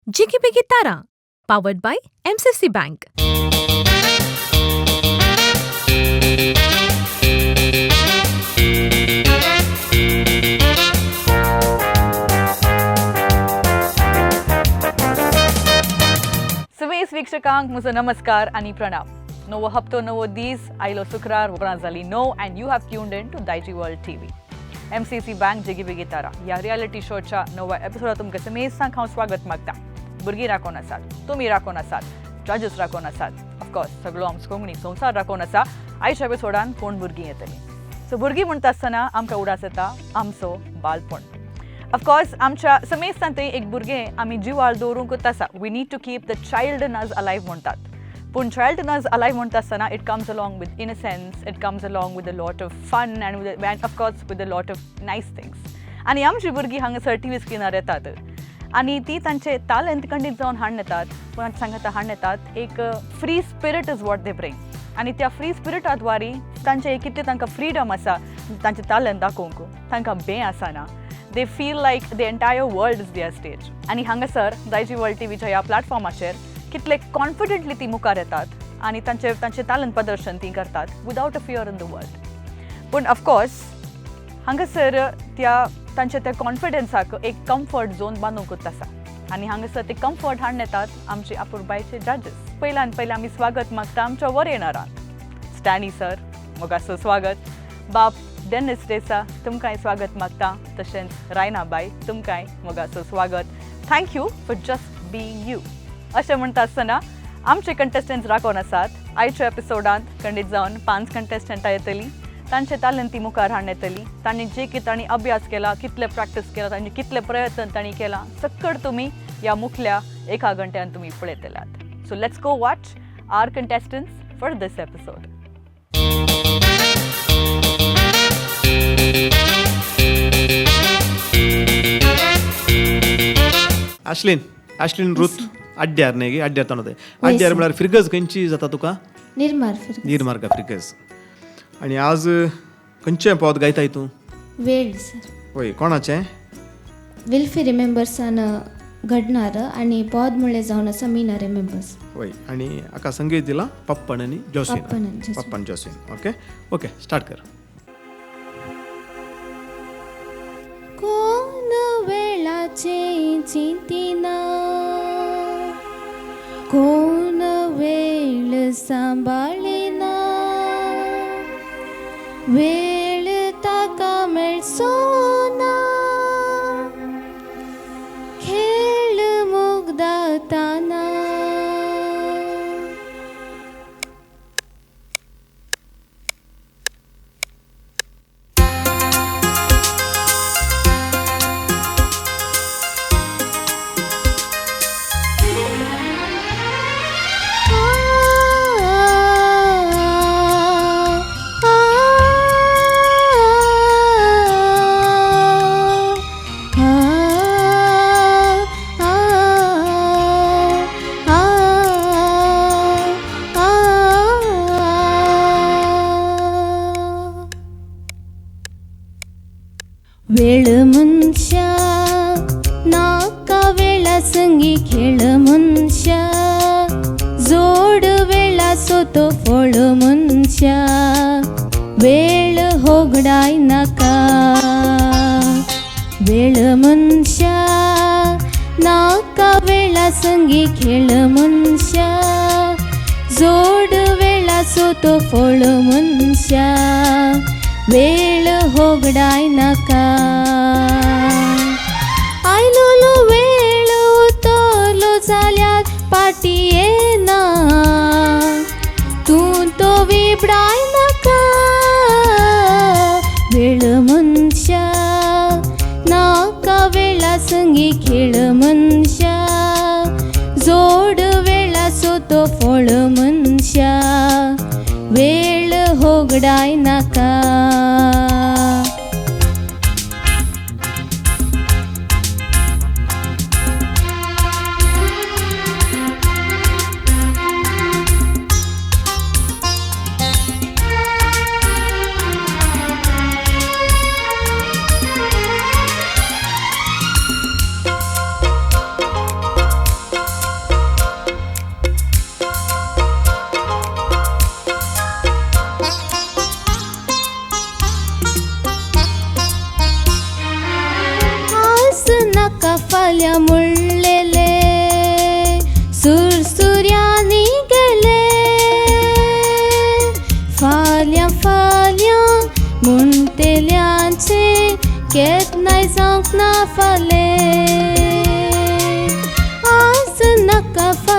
Jigibigi Tara, powered by MCC bank. सुमेस वीक्षकांक म्हजो नमस्कार आनी प्रणाम. नवो हप्तो, नवो दीस आयलो. शुक्रार, वरां जाली 9 and you have tuned in to Daijiworld TV. MCC bank Jigibigi Tara ह्या रियलिटी शोच्या नव्या एपिसोडात तुमकां समेस्तांक हांव स्वागत मागता. भुरगीं राखोन आसात, तुमी राखोन आसात, जजीस राखोन आसात, ऑफकोर्स सगळो आमचो कोंकणी संवसार राखोन आसा. आयच्या एपिसोडान कोण भुरगीं येतलीं. सो भुरगीं म्हणटा आसतना आमकां उडास येता आमचो बालपण. ऑफकोर्स आमच्या समेस्तांत एक भुरगें आमी जिवाळ दवरूंकूच आसा. We need to keep the child in us alive म्हणटात, पूण चायल्ड इन अस अलायव म्हणटा आसतना it comes along with innocence, it comes along with a lot of fun and of course with a lot of nice things. आनी आमची भुरगीं हांगासर TV स्क्रिनार येतात आनी ती तांचे तालंत खंडीत जावन हाडून येतात. पूण सांगता हाडून येतात, एक free spirit is what they bring. आनी त्या फ्री स्पिरिटा द्वारे तांचे कितलें तांकां फ्रिडम आसा तांचें तालंत दाखोवंक, तांकां भंय आसना. They feel like the entire world is their stage. आनी हांगासर दायजी वर्ल्ड टीव्हीच्या ह्या प्लॅटफॉर्माचेर कितले कॉन्फिडंटली ती मुखार येतात आनी तांचे तांचें तालंत प्रदर्शन ती करतात without a fear in the world. पूण ऑफकोर्स हांगासर त्या तांच्या त्या कॉन्फिडन्साक एक कम्फर्ट झोन बांदूंकूच आसा आनी हांगासर ते कम्फर्ट हाडून येतात आमचे अपुरबायचे जजीस. पयल्यान पयलें आमी स्वागत मागता आमच्या वरेणारांक. स्टॅनी सर, मोगाचो स्वागत. बाब डेनिस डेसा, तुमकांय स्वागत मागता. तशेंच रायना बाय, तुमकांय मोगाचो स्वागत. Thank you for just being you. अशें म्हणटा आसतना आमचे कंटेस्टंट्स राखोन आसात. आयच्या एपिसोडांत खंडीत जावन पांच कंटेस्टंटां येतलीं, तांचे तालंत ती मुखार हाडून येतली. तांणी जे कितें तांणी अभ्यास केला, कितले प्रॅक्टीस केला, तांणी कितले प्रयत्न तांणी केला, सक्कड तुमी ह्या मुखल्या एका घंट्यान तुमी पळयतल्यात. So let's go watch our contestants for this episode. Ashlyn, Ashlyn Ruth अड्ड्यार न्ही गे? अड्ड्यार ताणो. अड्ड्यार म्हळ्यार फिरगज खंयची जाता तुका? निर्मार फिरगज. निर्मार्गा फिरगज. आनी आज खंयचें पद गायताय तूं? वेळ सर. वय, कोणाचें? विल्फी रिमेंबर्सान घडणार आनी पद म्हणलें जावन आसा मीना रिमेंबर्स. वय, आनी हाका संगीत दिलां पप्पन आनी जोसीन. पप्पन आनी जोसीन. पप्पन जोसीन. ओके ओके, स्टार्ट कर. कोण वेळाचे चिंतिना, कोण वेळ सांबाळिना, वेळ ताका मेळचो ना, खेळ मुग्धाताना. वेळ मनशा नाका, वेळा संगी खेळ मनशा, जोड वेळाचो तो फळ मनशा, वेळ होगडाय नाका. वेळ मनशा नाका, वेळा संगी खेळ मनशा, जोड वेळाचो तो फळ मनशा, वेळ होगडाय नाका. आयलोलो वेळ उतरलो जाल्यार पाटी येना, तूं तो विबडाय नाका. वेळ मनशा नाका, वेळा संगी खेळ मनशा, जोड वेळाचो तो फळ मनशा, वेळ होगडाय नाका.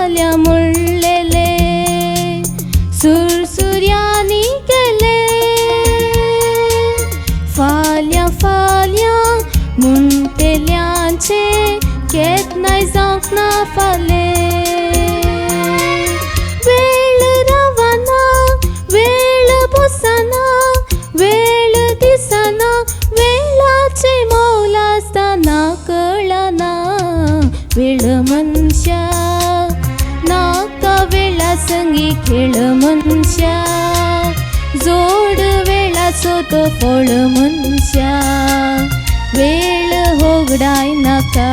फाल्यां म्हणलेले सुरसुऱ्यांनी केले फाल्यां फाल्यां म्हणटेल्यांचे केन्नाय जावंक ना फालें वेळ रावना वेळ बसना वेळ दिसना वेळाचे मोल आसतना कळना वेळ मनशा नाका वेळा संगी खेळ मनशा जोड वेळाचो तो फळ मनशा वेळ होगडाय नाका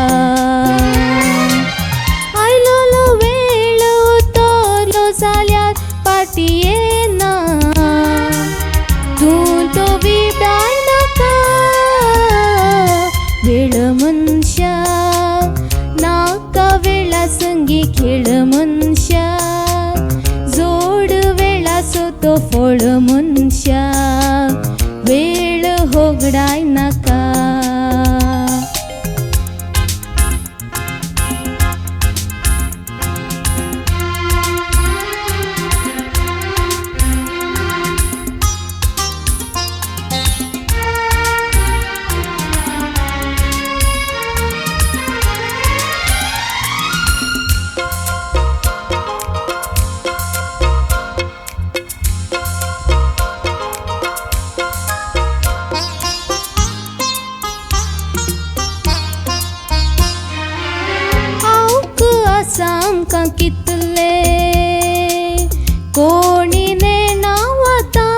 आयलोलो वेळ उतरलो जाल्यार पाटी येना तूं तो विडाय नाका वेळ मनशा नाका वेळा संगी खेळ मनशा जोड वेळाचो तो फळ मनशा वेळ होगडाय नाका. आमकां कितले कोणी नेणा वता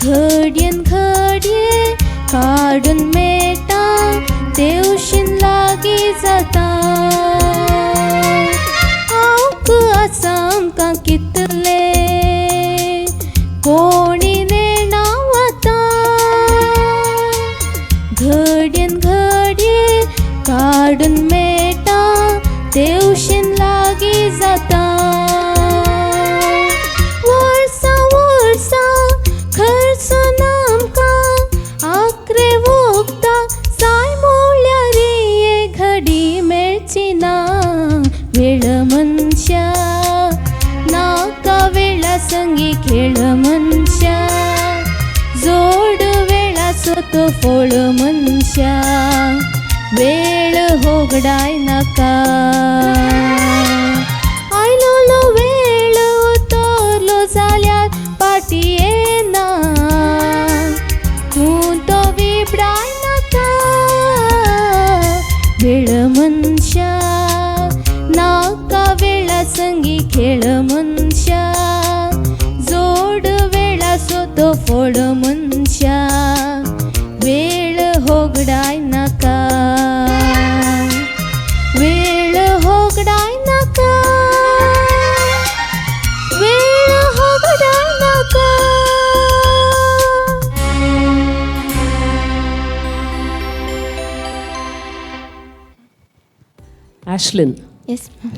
घडयेन घडये काडून मेळटा तेवशीन लागीं जाता आवक आसा आमकां कितले कोणी नेणा वता घडयेन घडये काडून मेळटा तेवशीन लागीं जाता वर्सां वर्सां खर्चून आमकां आखरे वखदां जाय म्हणल्यार एक घडी मेळची ना वेळ मनशा नाका वेळा संगी खेळ मनशा जोड वेळाचो तो फळ मनशा वेळ होगडाय नाका आयलोलो वेळ उतरलो जाल्यार पाटी येना तूं तो विबडाय नाका वेळ मनशा नाका वेळा संगी खेळ मनशा जोड वेळाचो तो फळ मनशा वेळ होगडाय नाका वेळ होगडाय नाका वेळ होगडाय नाका. Ashlyn, yes ma'am.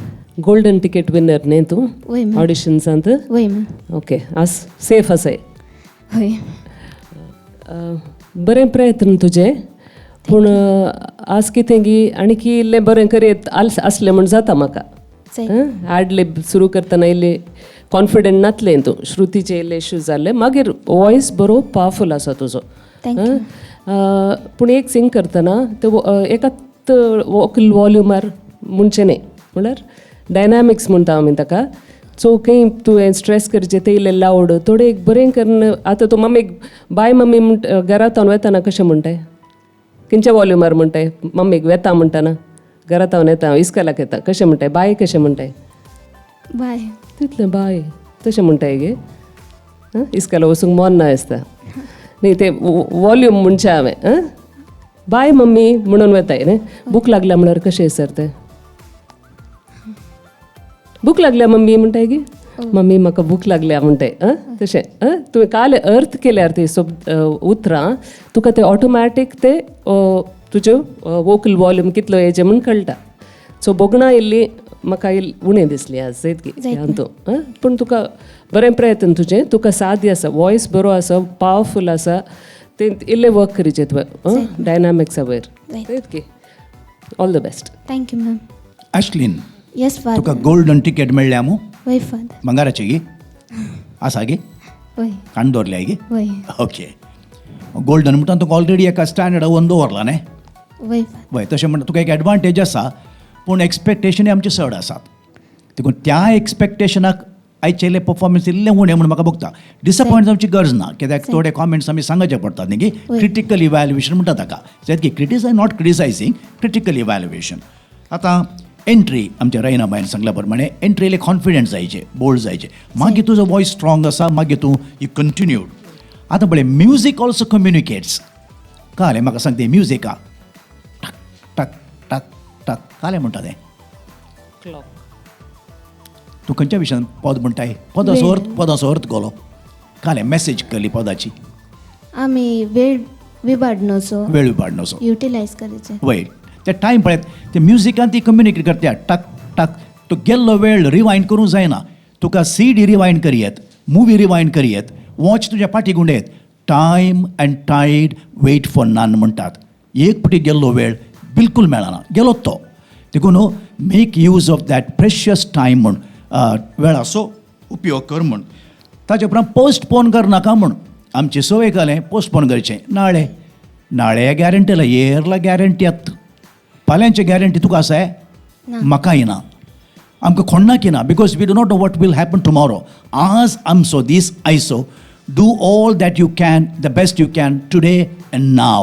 Golden ticket winner न्ही तूं वय मॅम. ऑडिशन्सांत? वय मॅम. ओके, आज सेफ आसाय? हय. बरें प्रयत्न तुजे, पूण आज कितें गी आनी की इल्लें बरें करयत आसलें म्हूण जाता म्हाका. आडले सुरू करतना इल्लें कॉन्फिडंट नातलें तूं, श्रुतीचे इल्ले इश्यूज जाल्ले, मागीर वॉयस बरो पावरफूल आसा तुजो. पूण एक सिंग करतना ते एकाच वोकल वॉल्युमार म्हणचें न्ही, म्हणल्यार डायनामिक्स म्हणटा आमी ताका. सो खंय तुवें स्ट्रेस करचें तें इल्लें लावड थोडें एक बरें करून. आतां तूं मम्मीक बाय मम्मी म्हण घरांत वेतना कशें म्हणटाय, खंयच्या वॉल्युमार म्हणटाय? मम्मीक वेता म्हणटना घरांत हांव येता, इस्कॉलाक येता, कशें म्हणटाय? बाय कशें म्हणटाय? बाय तितलें बाय तशें म्हणटाय गे. आं, इस्कॉलाक वचूंक मन ना आसता न्ही, तें वॉल्यूम म्हणचें हांवें. आं, बाय मम्मी म्हणून वेताय न्ही. भूक लागल्या म्हणल्यार कशें सर तें? भूक लागल्या मम्मी म्हणटाय गी, मम्मी म्हाका भूक लागल्या म्हणटाय. आं, तशें. आं, तुवें काल अर्थ केल्यार ती उतरां तुका ते ऑटोमॅटीक ते तुज्यो वोकल वॉल्यूम कितलो येचे म्हूण कळटा. सो बोगणां इल्ली म्हाका उणें दिसली आज इतकी तूं. आं, पूण तुका बरें प्रयत्न तुजें, तुका साध्य आसा, वॉयस बरो आसा, पावरफूल आसा, तें इल्लें वर्क करचें तुवें डायनामिक्सा वयर इतकी. All the best. Thank you ma'am. Ashlyn, येस तुका फादर. गोल्डन टिकेट मेळ्ळ्या मू? वय फादर. भांगाराची गी आसा गी? वय. काण दवरल्या गी? वय. ओके, गोल्डन म्हणटा तुका ऑलरेडी एका स्टँडर्ड वन दवरला न्ही? वय फादर. वय, तशें म्हणटा तुका एक एडवांटेज आसा, पूण एक्सपेक्टेशनूय आमचे चड आसात. देखून त्या एक्सपेक्टेशनाक आयचेले परफॉर्मन्स इल्लें उणें म्हूण म्हाका भोगता. डिसअपॉयंट जावची गरज ना, कित्याक थोडे कॉमेंट्स आमी सांगचे पडटात न्ही की क्रिटिकल इव्हॅल्युएशन म्हणटा ताका. जायत की criticise not criticising, critical evaluation. आतां एंट्री आमच्या रैनाबायन सांगल्या प्रमाणे एंट्री इल्ले कॉन्फिडंट जायचे, बोल्ड जायचे. मागीर तुजो वॉयस स्ट्रॉंग आसा, मागीर तूं you continued. आतां पळय म्युजीक ऑल्सो कम्युनिकेट्स. कळ्ळें म्हाका सांग तें म्युजिका टक टक टक टक कळ्ळें म्हणटा तें? क्लॉक. तूं खंयच्या विशयान पद म्हणटाय? पदाचो अर्थ, पदाचो अर्थ गोलो कालें मॅसेज केली पदाची. आमी वेळ विबाडनोसो, वेळ विबाडनोसो युटिलायज करायचे. वय, ते टायम पळयत ते म्युजिकान ती कम्युनिकेट करता टक टक. तो गेल्लो वेळ रिवायंड करूंक जायना. तुका सी डी रिवायंड करयेत, मुवी रिवायंड करयेत, वॉच तुज्या फाटी गुंडयत. Time and tide wait for none म्हणटात. एक फावटी गेल्लो वेळ बिलकूल मेळना, गेलो तो. देखून make use of that precious time म्हूण, वेळाचो उपयोग कर म्हूण. ताचे उपरांत पोस्टपोन करनाका म्हूण. आमची संवय घालें पोस्टपोन करचें. नाळे नाळे गॅरंटी ला येरला गॅरंटी आत. फाल्यांची गॅरंटी तुका आसाय? म्हाकाय ना. आमकां कोण्णाकी ना, because we do not know what will happen tomorrow. आज आमचो दीस आयचो. Do all that you can, the best you can today and now.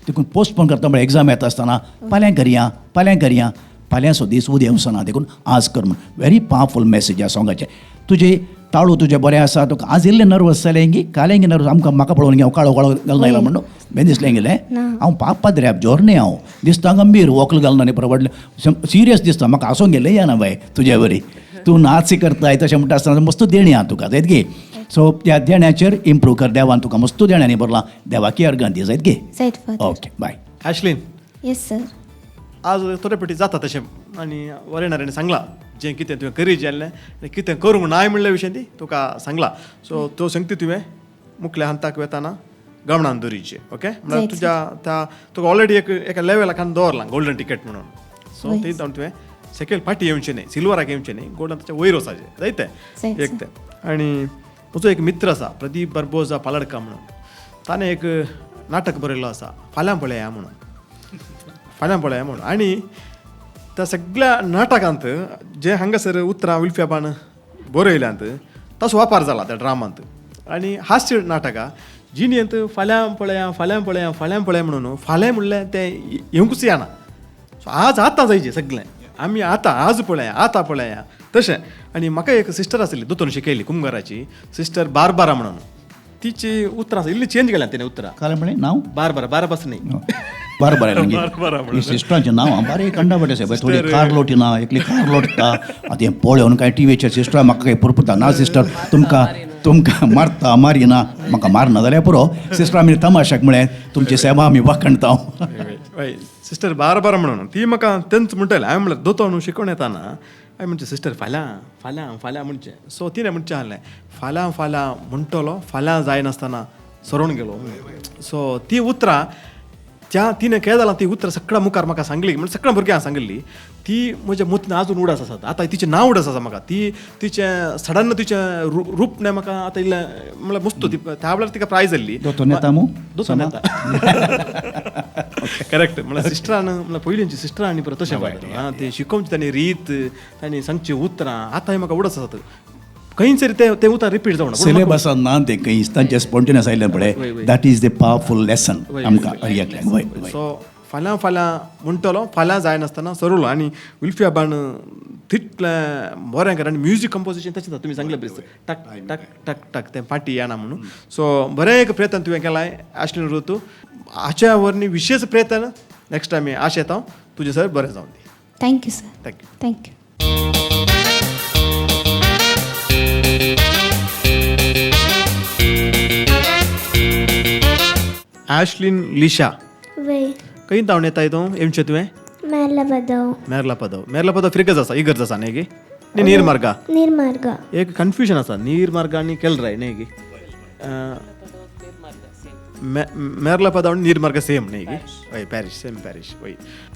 देखून पोस्टपोन करता म्हळ्यार एग्जाम येता आसतना फाल्यां करया, फाल्यां करया, फाल्यांचो दीस उद्या वचना, देखून आज कर म्हूण. व्हेरी पावरफूल मॅसेज ह्या सोंगाचें. तुजे ताळू तुजें बरें आसा, तुका आज इल्लें नर्वस जालें गी, कालें गी नर्वस. आमकां म्हाका पळोवन गी हांव काळो काळो घालून आयला म्हणून बेन दिसलें गेलें. हांव पाप पाद्र्याप जोर न्ही, हांव दिसता गंभीर, वोकल घालना न्ही, बरें व्हडलें सिरियस दिसता म्हाका. आसूंक गेलें येना बाय तुजे वरी, तूं नाच करताय तशें म्हणटा आसतना मस्त देणी आहा तुका, जायत गे. सो त्या देण्याचेर इम्प्रूव कर. देवान तुका मस्त देण्यांनी भरलां, देवाकी अर्गां दी, जायत गे. Okay, bye. Ashlyn. Yes sir. आज थोडे पेटी जाता तशें आनी वरेणाऱ्यांनी सांगलां जें कितें तुवें करी जाल्लें आनी कितें करूंक नाय म्हणल्या विशय ती तुका सांगलां. सो त्यो संगती तुवें मुखल्या हंताक वेताना गमणान दवरिचे. ओके, म्हळ्यार तुज्या त्या तुका ऑलरेडी एक एका लेवलाक दवरलां गोल्डन टिकेट म्हणून. सो ती जावन तुवें सेकेंड फाटी येवचें न्ही, सिल्वराक येवचें न्ही, गोल्डन ताच्या वयर वचाचें जायते एक तें. आनी म्हजो एक मित्र आसा प्रदीप बार्बोजा पालडका म्हणून, ताणें एक नाटक बरयल्लो आसा फाल्यां पळया म्हणून, फाल्यां पळया म्हणून. आनी त्या सगळ्या नाटकांत जे हांगासर उतरां विल्फ्याबान बरयल्यांत ताचो वापर जाला त्या ड्रामांत. आनी हास्य नाटकां जिणेंत फाल्यां पळया, फाल्यां पळया, फाल्यां पळया म्हणून फाल्यां म्हणल्यार तें येवंकूच येना. सो आज आतां जायचें सगळें, आमी आतां आज पळया, आतां पळया तशें. आनी म्हाका एक सिस्टर आसली दोतोन शिकयली कुमगाराची, सिस्टर बारबारा म्हणून. तिची उतरां इल्ली चेंज केल्या तिणें उतरां. काल म्हळें नांव बारबारा, बाराबास न्ही, बारबारा. सिस्टरांचें नांव बारे कंडाबट आसा. थोडी कार लोटिना, एकली कार लोटता. आतां हें पळोवन कांय टिवीचेर सिस्टर म्हाका कांय पुरपुरता ना, सिस्टर तुमकां तुमकां मारता मारिना, म्हाका मारना जाल्यार पुरो. सिस्टर आमी तमाशाक म्हळें तुमची सेवा आमी वाखणता. हय, सिस्टर बारबारा म्हणून ती म्हाका तेंच म्हणटालें. हांवें म्हणलें दोतोर शिकोवन येताना हांवें म्हणचें सिस्टर फाल्यां फाल्यां फाल्यां म्हणचें. सो तिणें म्हणचें आहलें फाल्यां फाल्यां म्हणटलो, फाल्यां जायनासतना सरोन गेलो. सो ती उतरां त्या तिणें कें जालां ती उतरां सगळ्या मुखार म्हाका सांगली, म्हणजे सगळ्या भुरग्यांक सांगिल्ली. ती म्हज्या मुतीन आजून उडास आसात. आतां तिचें नांव उडास आसा म्हाका. ती तिचें सडन तिचें रूप न्ही म्हाका आतां इल्लें म्हणल्यार मस्त. ती त्या वेळार तिका प्रायज जाल्ली. दोतोर नेता मू? दोतोर नेता, करेक्ट. म्हणल्यार सिस्टरान म्हणल्यार पयलींची सिस्टरां आनी परत तशें आं ती शिकोवची तांणी रीत, तांणी सांगची उतरां आतांय म्हाका उडास आसात. खंयच तरी ते उतर रिपीट जावना सिलेबसान ना तें खंय, तांचे स्पोन्टेनियस आयलें पळय, that is the powerful lesson आमकां हर. सो फाल्यां फाल्यां म्हणटलो, फाल्यां जायनासतना सरलो. आनी विल्फ्याबान तितलें बरें कर. आनी म्युजीक कंपोजिशन तशें तुमी सांगलें बेस टक टक टक टक तें फाटी येना म्हणून. सो बरें एक प्रयत्न तुवें केलां आश्लीन ऋतू, हाच्या वरवीं विशेश प्रयत्न नेक्स्ट टायम आशेता हांव तुजें सर बरें जावं दी. Thank you sir. Thank you. Thank you. Ashlyn Lisha. वय. खंय धांवन येताय तूं? येमचें तुवें? मेरला पदव. मेरला पदव. मेरला पदव फिरगज आसा, इगर्ज आसा न्ही गी? न्ही नीरमार्गा. नीरमार्गा. एक कन्फ्युजन आसा, नीरमार्गा आनी केलराय न्ही गी? मेरला पदव आनी नीरमार्गा सेम न्ही गी? हय, पॅरिश सेम पॅरिश. वय.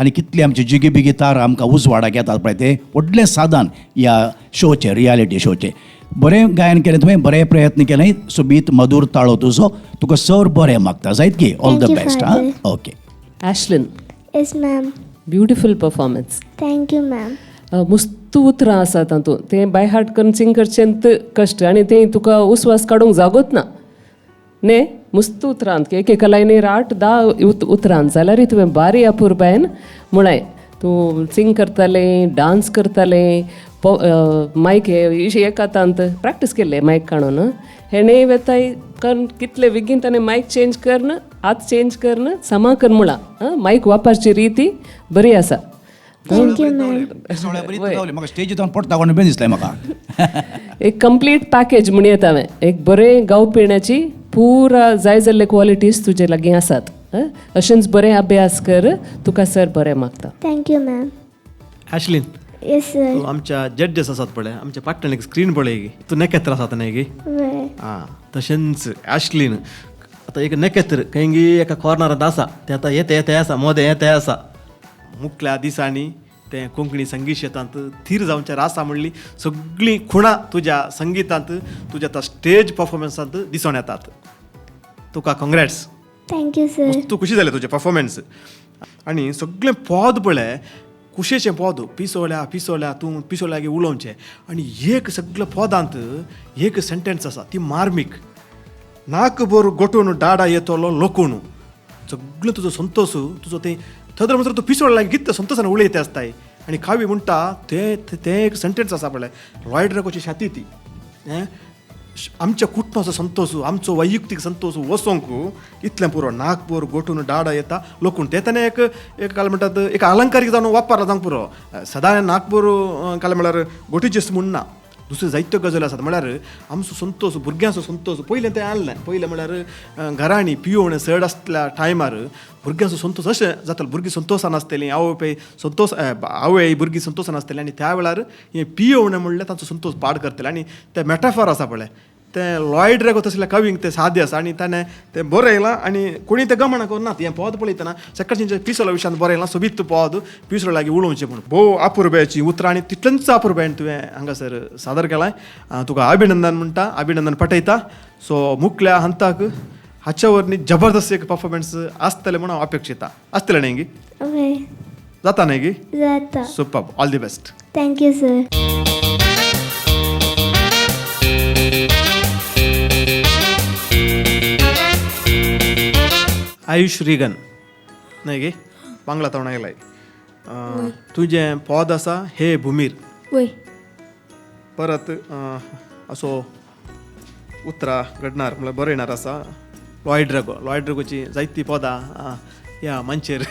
आनी कितले आमचे जिगी बिगी तारा आमकां उजवाडाक येतात पळय, तें व्हडलें साधन ह्या शोचें, रियालिटी शोचें. बरें गायन केलें तुवें, बरें प्रयत्न केलें, सोबीत मधूर ताळो तुजो, तुका सर बरें मागता जायत की. All the Thank you, best. आं Father. Okay. Ashlyn, yes ma'am. Beautiful performance. Thank you ma'am. मुस्तू उतरां आसा तातूंत, तें बाय हार्ट करून सिंग करचें कश्ट आनी तें तुका उस्वास काडूंक जागोत ना न्ही. मुस्तू उतरांत एक एका लायनीर 8-10 उतरां जाल्यार तुवें बारी अपुरबायेन म्हळें. तूं सिंग करतालें, डांस करतालें, मायक एक हातांत प्रॅक्टीस केल्लें मायक काडून हेणें वेताय करून कितले बेगीन ताणें मायक चेंज करून हात चेंज करून समा कर म्हळां. मायक वापरची रिती बरी आसा. Thank you ma'am. म्हाका स्टेजीर जावन पडटा कोण बरें दिसलें म्हाका. एक कंप्लीट पॅकेज म्हण येता हांवें, एक बरें गावपिण्याची पुरा जाय जाल्ले क्वॉलिटीज तुजे लागीं आसात. अशेंच बरें अभ्यास कर, तुका सर बरें मागता. Thank you ma'am. Ashlyn, yes sir. तूं आमच्या जड्जेस आसात पळय, आमच्या पाटण एक स्क्रीन पळय गी, तूं नखेत्र आसात न्ही गी? वय. आं, तशेंच ॲशलीन आतां एक नखेत्र खंय एका कॉर्नरांत आसा, तें आतां येते येते आसा, मोदें येते आसा. मुखल्या दिसांनी तें कोंकणी संगीत शेतांत थीर जावचें आसा म्हणली सगळीं खुणां तुज्या संगितांत, तुज्या त्या स्टेज परफॉर्मन्सांत दिसून येतात. तुका congrats. Thank you sir. तूं खुशी जालें तुजें परफॉर्मन्स आनी सगळें पद पळय कुशेचें पद, पिसोल्या पिसोल्या तूं पिसोल्या गे उलोवचें आनी एक सगळ्या पदांत एक सेंटेन्स आसा ती मार्मीक, नाक भर गोठोवन डाडा येतलो लोकोन. सगळें तुजो संतोश तुजो तें थदर म्हणसर तूं पिसोळ लागीं कितले संतोशान उलयता आसताय आनी कावी म्हणटा तें तें एक सेंटेन्स आसा पळय, लॉयड ड्रेगोची छाती ती हें आमच्या कुटुंबाचो संतोश, आमचो वैयक्तीक संतोश वचोंक इतलें पुरो, नागपूर गोठून डाडा येता लोकून ते ताणें एक एक काल म्हणटात एक अलंकारीक जावन वापरला जावंक पुरो. सदां नागपूर काल म्हळ्यार गोटीचेच म्हूण ना, दुसऱ्यो जायत्यो गजाली आसात. म्हळ्यार आमचो संतोश, भुरग्यांचो संतोश पयलें तें आसलें. पयलें म्हळ्यार घरांनी पियोवण चड आसल्या टायमार भुरग्यांचो संतोश अशें जातालो, भुरगीं संतोशान आसतलीं, आवय बापाय संतोश, आवय भुरगीं संतोशान आसतलीं आनी त्या वेळार हें पियोवणें म्हणल्यार तांचो संतोश पाड करतले. आनी तें मॅटाफॉर आसा पळय, तें लॉयड ड्रेगो तसल्या कवींक तें साद्य आसा आनी ताणें तें बरयलां आनी कोणी तें गमना करूं हें पद पळयतना सकाळचें पिसोला विशयान बरयलां, सोबीत पद पिसोला लागीं उलोवचें म्हूण. भोव अपुरबायेचीं उतरां आनी तितलेंच अपुरबायेन तुवें हांगासर सादर केलां. तुका अभिनंदन म्हणटा, अभिनंदन पठयता. सो मुखल्या हंताक हाच्या वरवीं जबरदस्त एक परफॉर्मन्स आसतलें म्हूण हांव अपेक्षिता. आसतलें न्ही गी? जाता न्ही गी? जाता. Super, all the best. Thank you sir. Ayush Regan न्हय गे, बांगला तोंड आयलाय. तुजें पद आसा हे भुमीर. वय. परत असो उतरां घडणार म्हळ्यार बरयणार आसा लॉयड ड्रेगो. लॉयड ड्रेगोची जायतीं पदां ह्या मांचेर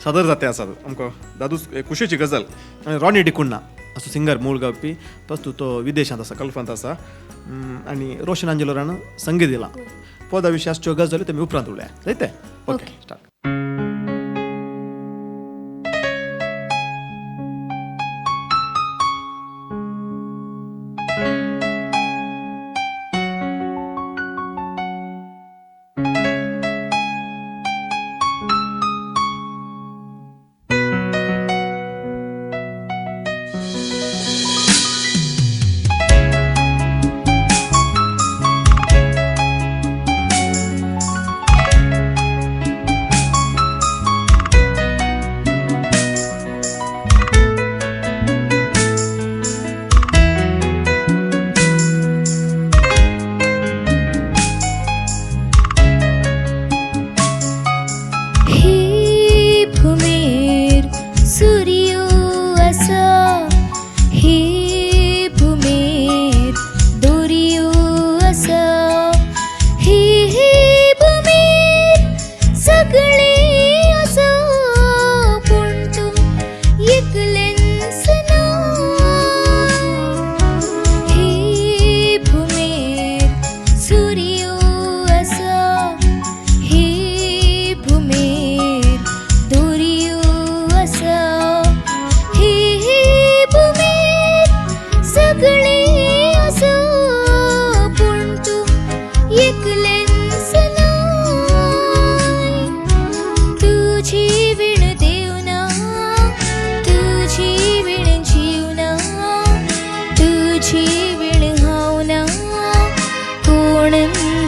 सादर जाते आसात. आमकां दादूच खुशेची गजाल. आनी रॉनी डिकुन्ना असो सिंगर मूळ गावपी, तसो तो विदेशांत आसा, गल्फांत आसा आनी रोशन आंजेलोरान संगीत दिलां. पदा विशीं आसच्यो गजाली तुमी उपरांत उलया जायते. Okay, start.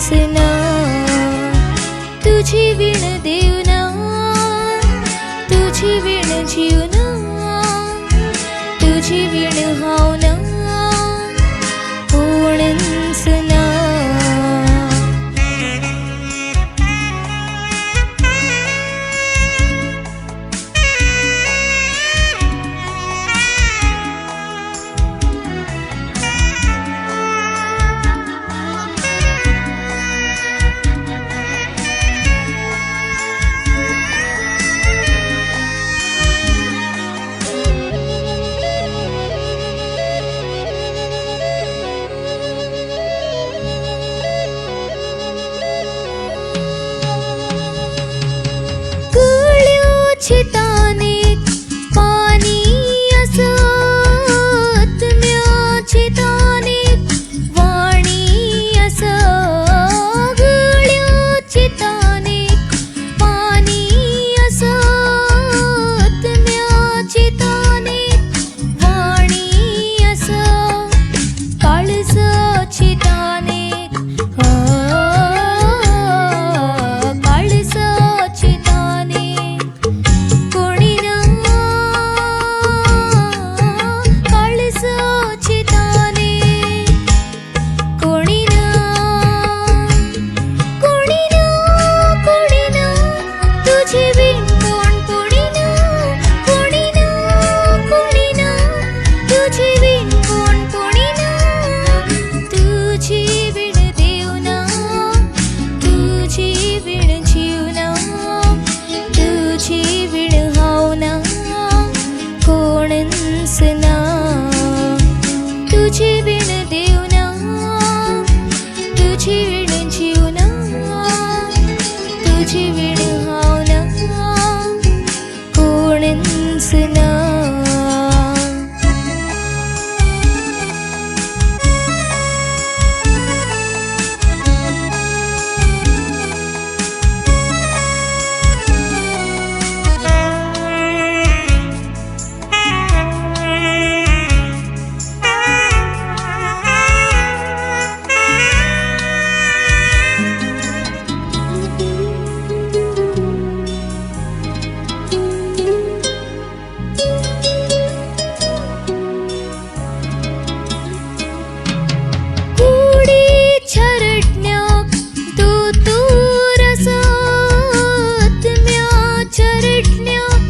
कोणच ना तुझी वीण देव ना तुझी वीण जीव ना तुझी वीण हांव ना कोणच ना. चितानेक पाणी असत म्या चितानेक वाणी अस गळ्यो चितानेक पाणी असत म्या चितानेक वाणी अस काळज चितानेक काळज चितानेक कोणी ना काळज चिताने कोणी ना कोणी ना कोणी ना तुझे विण कोण कोणी ना कोणी ना कोणी ना तुझे विण कोण कोणी ना तुझी विण देव ना तुझी विण जीव ना तुझी विण हांव ना कोणच ना तुझी विण देव ना तुझी विण जीव ना तुझी विण हांव ना कोणच ना. कुडीच्या रडण्याक दोतोर आसात म्याच्या रडण्याक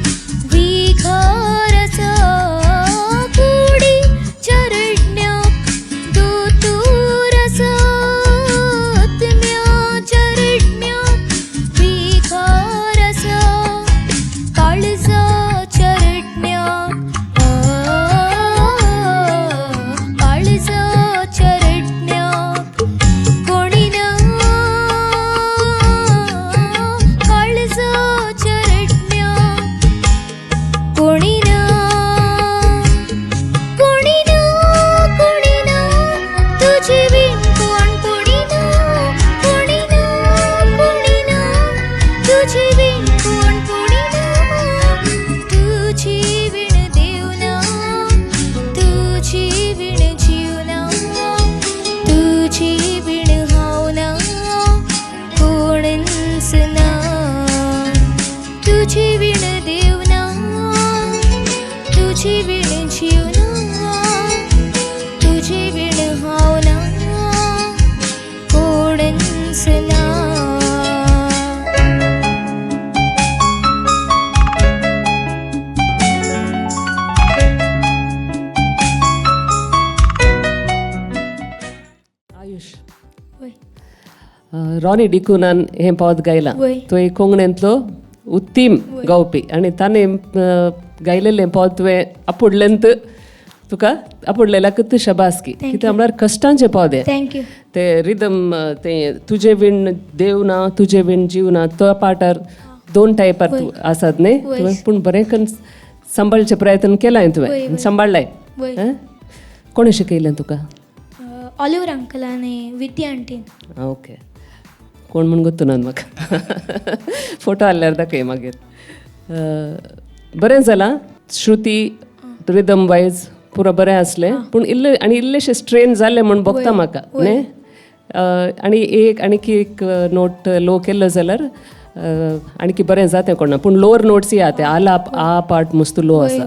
विखार आसा कुडीच्या रडण्याक दोतोर आसात म्याच्या रडण्याक विखार आसा काळजाच्या रडण्याक काळजाच्या रडण्याक कोणी ना काळजाच्या रडण्याक कोणी ना कोणी ना कोणी ना तुझे विण कोण कोणी ना कोणी ना कोणी ना तुझे विण कोण कोणी ना तुझी विण देव ना तुझी विण जीव ना तुझी विण हांव ना कोणच ना तुझी विण देव ना तुझी विण जीव ना तुझी विण हांव ना कोणच ना. आयुष वय रॉनी डिकुनान हें पद गायलां. वय. तो एक कोंकणींतलो उत्तीम गावपी आनी ताणें गायलेलें पद तुवें आपुडलेंत तुका आपुडलेल्याकूच शबासकी. कित्याक म्हळ्यार कश्टांचें पद हें. Thank you. ते रिदम ते तुजे विण देव ना तुजे विण जीव ना तो पार्टार दोन टायपार आसात न्ही तुवें पूण बरें करून सांबाळचे प्रयत्न केलाय तुवें सांबाळ्ळाय. वय. कोणें शिकयलें तुका? ऑलिवर अंकल आनी विद्या आंटीन. ओके कोण म्हूण गोत्तू ना म्हाका फोटो हाडल्यार दाखय मागीर. बरें जालां श्रुती रिदम वायज पुरो बरें आसलें पूण इल्लें आनी इल्लेशें स्ट्रेन जालें म्हूण भोगता म्हाका न्ही. आनी एक आणकी एक नोट लो केल्लो जाल्यार आणकी बरें जातें कोणा, पूण लोअर नोट्स या ते आलाप आ पार्ट मस्त लो आसा,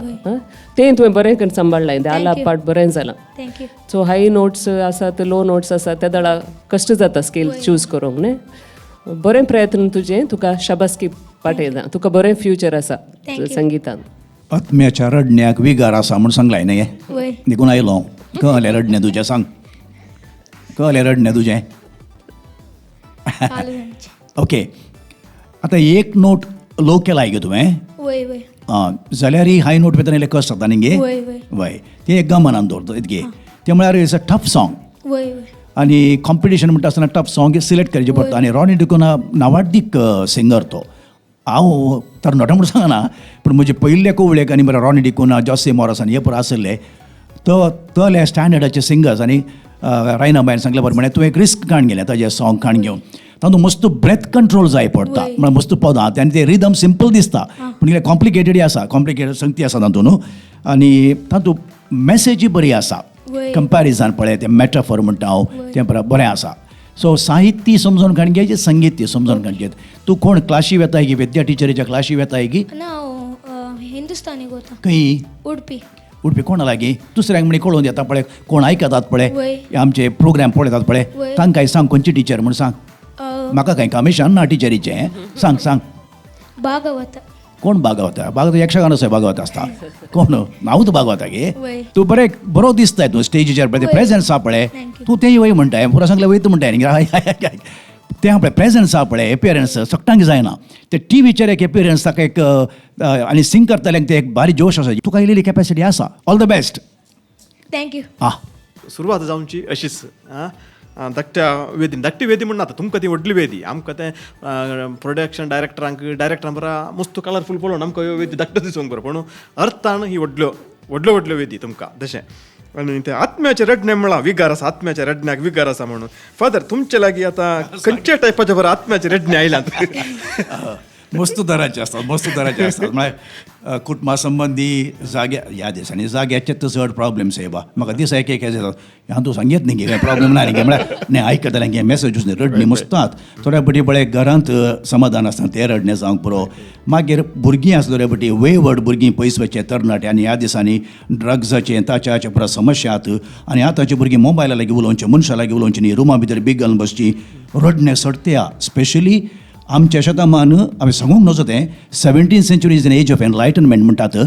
तें तुवें बरें करून सांबाळ्ळां, तें आलाप पार्ट बरें जालां. Thank you. So high notes आसात, लो नोट्स आसात, ते दळा कश्ट जाता स्केल चूज करूंक न्ही. बरें प्रयत्न तुजें, तुका शाबासकी पाठयता, तुका बरें फ्युचर आसा संगितान. आत्म्याच्या रडण्याक विगार आसा म्हूण सांगलाय न्ही, देखून आयलो. कळलें रडणें तुजें, सांग कळलें रडणें तुजें. ओके, आतां एक नोट लो केलाय गे तुवें जाल्यार हाय नोट भितर इल्लें कश्ट जाता न्ही गे. वय, तें एक गमनान दवर इतके, तें म्हळ्यार it's a tough song. आनी कॉम्पिटिशन म्हणटा आसतना टफ सॉंग सिलेक्ट करचें पडटा. आनी रॉनी डिकुन्हा नावाडदीक सिंगर, तो हांव तरणाटो म्हूण सांगना, पूण म्हजे पयिल्ले कोवळेक आनी बरें रॉनी डिकुन्हा, जॉसी मॉरस आनी हे पुरो आशिल्ले, तो तले स्टँडर्डाचे सिंगर्स. आनी रायनाबायन सांगले बरें, म्हळ्यार तूं एक रिस्क काण गेलें ताजें सॉंग काण घेवन, तातूंत मस्त ब्रेथ कंट्रोल जाय पडटा, म्हळ्यार मस्त पदां आनी ते रिदम सिंपल दिसता पूण कितें कॉम्प्लिकेटेड आसा, कॉम्प्लिकेटेड संगती आसा तातूंत न्हू. आनी तातूंत मॅसेजूय बरी आसा, कंपॅरिजन पळय तें मॅटाफर म्हणटा हांव, तें बरें आसा. सो साहित्य समजून काण घे, संगीत समजून काण घे. तूं कोण क्लाशी वेताय गी, विद्या टिचरीच्या क्लाशी वेताय गी? ना, हिंदुस्तानी वता. खंय? उडपी. उडपी कोणा लागीं? दुसऱ्यांक म्हणी कळोवन येता पळय, कोण आयकतात पळय आमचे प्रोग्राम पळयतात पळय, तांकां सांग खंयची टिचर म्हूण सांग. म्हाका कांय कमिशन ना टिचरीचें, सांग सांग. भागवत. कोण भागवता? भागवत यक्षगान आसा, भागवत आसता कोण? हांवूच भागवता गे. तूं बरें बरो दिसताय तूं स्टेजीचेर पळय, प्रेजन्स आसा पळय, तूं तेंय वय म्हणटाय, पुरो सांगलें वयता म्हणटाय न्ही, तें पळय प्रेजन्स आसा पळय, एपियरन्स सगटांक जायना. ते टिवीचेर एक एपियरन्स ताका एक आनी सिंग करतल्यांक ते एक भारी जोश आसा, तुका इल्ली कॅपेसिटी आसा. All the best. Thank you. आं, सुरवात जावची अशीच धाकट्या वेदीन, धाकटी वेदी म्हणून आतां तुमकां ती व्हडली वेदी, आमकां तें प्रोडक्शन डायरेक्टरांक डायरेक्टरां बरा मस्त कलरफूल पळोवन आमकां ह्यो वेदी धाकट्यो दिसूंक बरो, पूण अर्थान ही व्हडल्यो व्हडल्यो व्हडल्यो वेदी तुमकां तशें. आनी तें आत्म्याचें रडणें म्हळां, विगार आसा, आत्म्याच्या रडण्याक विगार आसा म्हणून. फादर तुमचे लागीं आतां खंयच्या टायपाचें बरें आत्म्याचें रडणें आयलां? मस्त तरांचे आसतात, मस्त तरांचे आसतात. म्हळ्यार कुटुंबा संबंदी जाग्या, ह्या दिसांनी जाग्याचे तर चड प्रॉब्लेम्स येवा म्हाका दिसा एक एक जातात. हांव तूं सांगयत न्ही कांय प्रॉब्लेम ना न्ही, म्हळ्यार न्ही आयकतलें गे मॅसेजूच न्ही, रडणी मस्तात. थोड्या पटी पळय घरांत समाधान आसता तें रडणें जावंक पुरो. मागीर भुरगीं आसा थोड्या पटी वेवर्ड भुरगीं पयस वचचे तरणाटे, आनी ह्या दिसांनी ड्रग्साचें ताच्या पुरो समस्या आत. आनी आतांची भुरगीं मोबायला लागीं उलोवचें, मनशां लागीं उलोवचीं न्ही, रुमा भितर बीग घालून बसची, रडणें सडत्या. स्पेशली आमच्या शतमान हांवें सांगूंक नजो तें, 17th century is an age of enlightenment म्हणटात,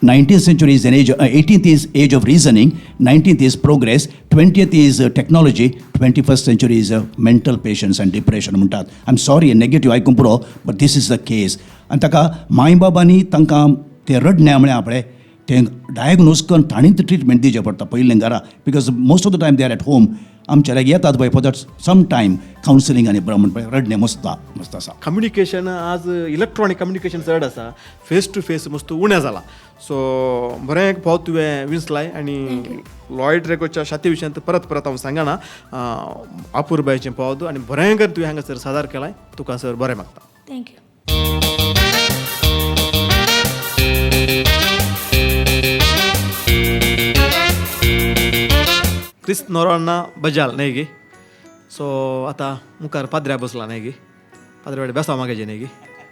19th century is an age, 18th is age of reasoning, 19th is progress, 20th is technology, 21st century is mental patience and depression म्हणटात. I am sorry negative आयकूंक पुरो, but this is the case. आनी ताका माय बाबांनी तांकां तें रडणें म्हळ्यार पळय तें डायग्नोज करून तांणी ट्रिटमेंट दिवचें पडटा पयलें घरा, because most of the time they are at home. आमच्या लागीं येतात पळय for that some time counselling आनी ब्रह्मण पळय रडणें मस्त मस्त आसा. कम्युनिकेशन आज इलेक्ट्रॉनीक कम्युनिकेशन चड आसा, फेस टू फेस मस्त उणें जालां. सो बरें एक फावट तुवें विंचलाय आनी लॉयड रेगोच्या शाती विशयांत परत परत हांव सांगना, अपुरबायचें पावत आनी बरें कर तुवें हांगासर सादर केलाय, तुका सर बरें मागता. Thank you. Chris Noronha Bajal न्हय गी. सो आतां मुखार पाद्र्या बसला न्हय गी, पाद्र्या वाडे बेसांव मागेचे न्हय गी,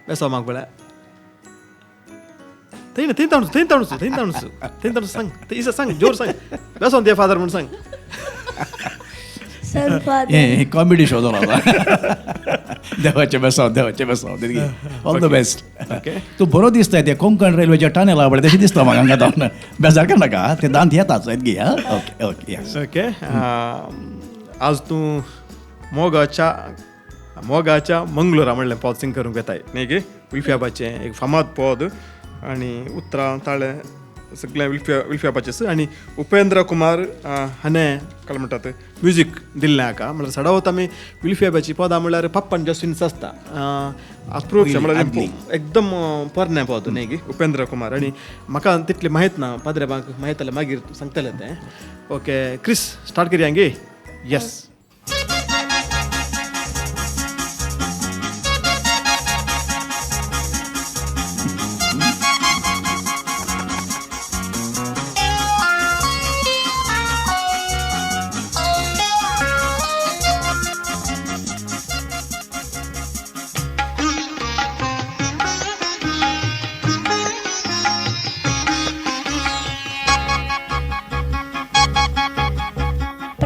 बेसांव माग पळय थंय ना, थंय ताणूस थंय ताणूस थंय ताणूस थंय ताणूस सांग, इसा सांग जोर सांग, बेसांव दे फादर म्हूण सांग. हे कॉमेडी शो जालो आतां. देवाचें बेसांव, देवाचें बेसांव, ऑल the best. Okay, तूं बरो दिसताय, ते कोंकण रेल्वेच्या टनेला पळय तशें दिसता म्हाका हांगा धांवन, बेजार करनाका, ते दांत येतात गे. Okay okay okay. आज तूं मोगाच्या मोगाच्या मंगलोरा म्हणलें पद सिंग करूंक येताय न्ही गे, विल्फ्याबाचें एक फामाद पद आनी उतरां ताळें सगळें विल्फ्याबाचें. आनी उपेंद्र कुमार हाणें काय म्हणटात म्युजीक दिल्लें हाका. म्हणल्यार सडावत आमी विल्फ्याबाची पदां म्हणल्यार पप्पान जस्टिन्स आसता अप्रूप म्हणल्यार एकदम पोरणें पद न्ही गे उपेंद्र कुमार. आनी म्हाका तितलें माहीत ना, पाद्रेबांक माहीत जाल्यार मागीर सांगतलें तें. ओके क्रिस स्टार्ट करया गे. येस.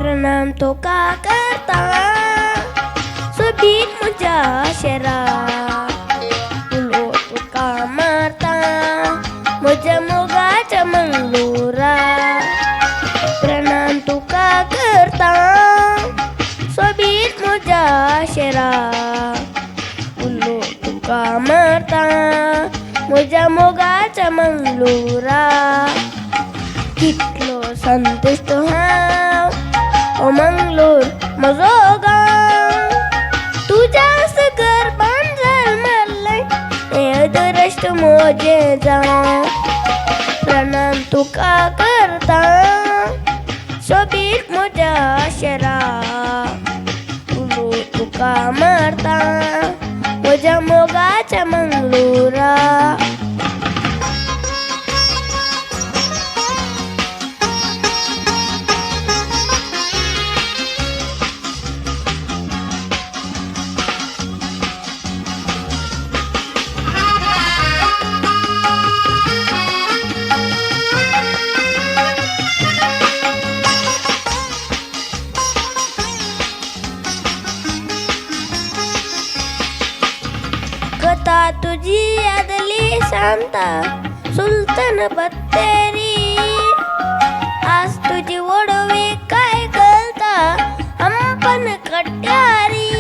प्रणाम तुका करता सोबीत म्हज्या शेरा उलो तुका मारता म्हज्या मोगाच्या मंगलोरा प्रणाम तुका करता सोबीत म्हज्या शेरा उलो तुका मारता म्हज्या मोगाच्या मंगलोरा कितलो संतुश्ट हांव ओ मंगलोर म्हजो गांव तुज्या गर्भान जल्मल्लें हें अदृश्ट म्हजें जावं प्रणाम तुका करता सोबीत म्हज्या शेरा उलो तुका मारता म्हज्या मोगाच्या मंगलोरा. कथा तुजी यादली सांगता सुलतान बत्तेरी आज तुजी वडवी काय कळता अंपन कट्यारी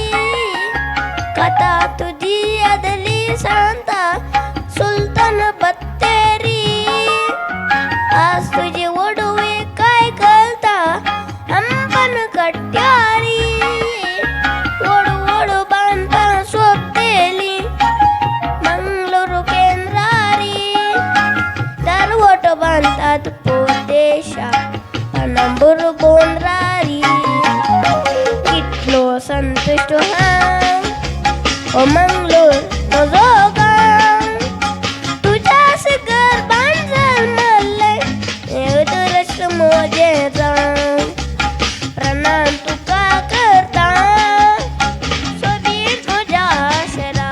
कथा तुजी यादली सांगता सुलतान बत्तेरी आज तुजी वडवी काय कळता अंपन कट्यारी वडू वडू बांदपा सोपतेली मंगळूर केंद्रारी दरवटो बांदतात पोदेशा पनंबूर बोंद्रारी कितलो संतुश्ट हांव ओ मंगलोर म्हजो गांव तुज्या गर्भान जल्मल्लें हें अदृश्ट म्हजें जावं प्रणाम तुका करता सोबीत म्हज्या शेरा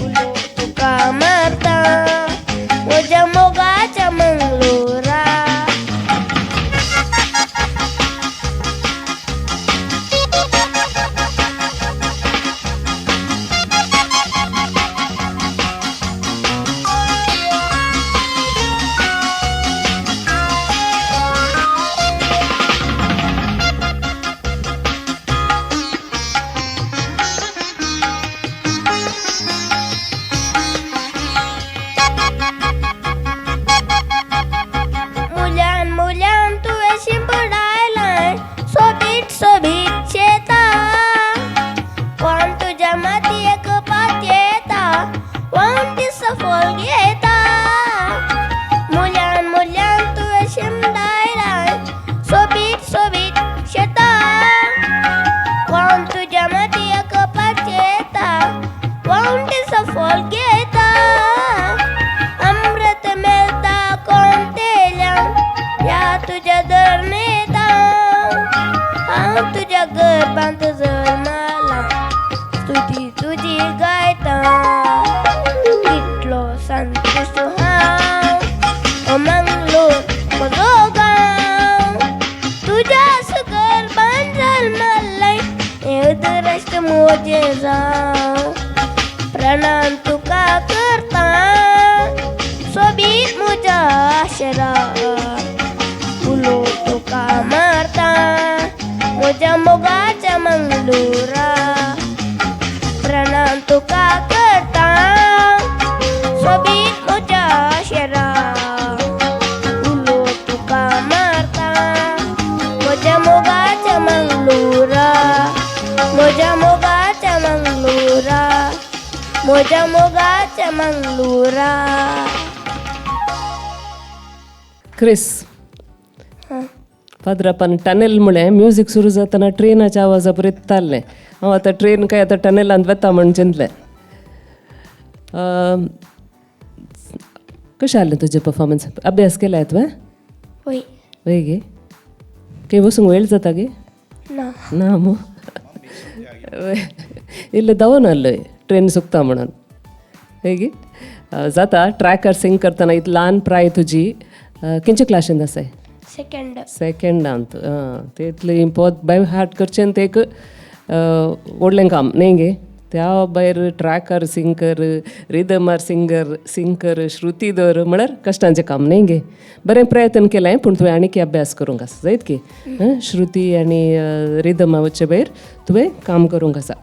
उलो तुका मारता म्हज्या मोगाच्या मंगलोरा. मुल्यान मुल्यान तुवें शिंपडायलां सोबीत सोबीत शेतां कोण तुज्या मातयेक पातयेता वण्टी सफल घेता मुल्यान मुल्यान तुवें शिंपडायलां सोबीत सोबीत शेतां कोण तुज्या मातयेक पातयेता वण्टी सफल घेता अमृत मेळटा कोण तेल्यान ह्या तुज्या धरणेता हांव तुज्या गर्भांत जल्मला स्तुती तुजी गायता कितलो संतुश्ट हांव ओ मंगलोर म्हजो गांव तुज्या गर्भान जल्मल्लें हें अदृश्ट म्हजें जावं प्रणाम तुका करता सोबीत म्हज्या शेरा उलो तुका मारता म्हज्या मोगाच्या मंगलोरा प्रणाम तुका करता सोबीत म्हज्या शेरा उलो तुका मारता म्हज्या मोगाच्या मंगलोरा म्हज्या मोगाच्या मंगलोरा म्हज्या मोगाच्या मंगलोरा. क्रिस फादरापान टनेल म्हळें म्युजीक सुरू जातना ट्रेनाच्या आवाजा परेत ताल्लें हांव आतां ट्रेन काय आतां टनेलांत वता म्हण चिंतलें. कशें आहलें तुजें परफॉर्मन्स? अभ्यास केलाय तुवें? वय. वय गे खंय वचूंक वेळ जाता गे? ना. ना मू इल्लें धांवून आहलोय ट्रेन चुकता म्हणून. हय गे जाता ट्रॅकार सिंग करतना इतली ल्हान प्राय तुजी. खंयच्या क्लासीन आसाय? सेकंड. सेकंडांत. आं, तेतले पोत बाय हार्ट करचें तें एक व्हडलें काम न्ही गे. त्या भायर ट्रॅकार सिंकर, रिदमार सिंगर सिंकर, श्रुती दवर म्हळ्यार कश्टांचें काम न्ही गे. बरें प्रयत्न केलें, पूण तुवें आनीक अभ्यास करूंक आसा जायत की. श्रुती आनी रिदमा वचचे भायर तुवें काम करूंक आसा.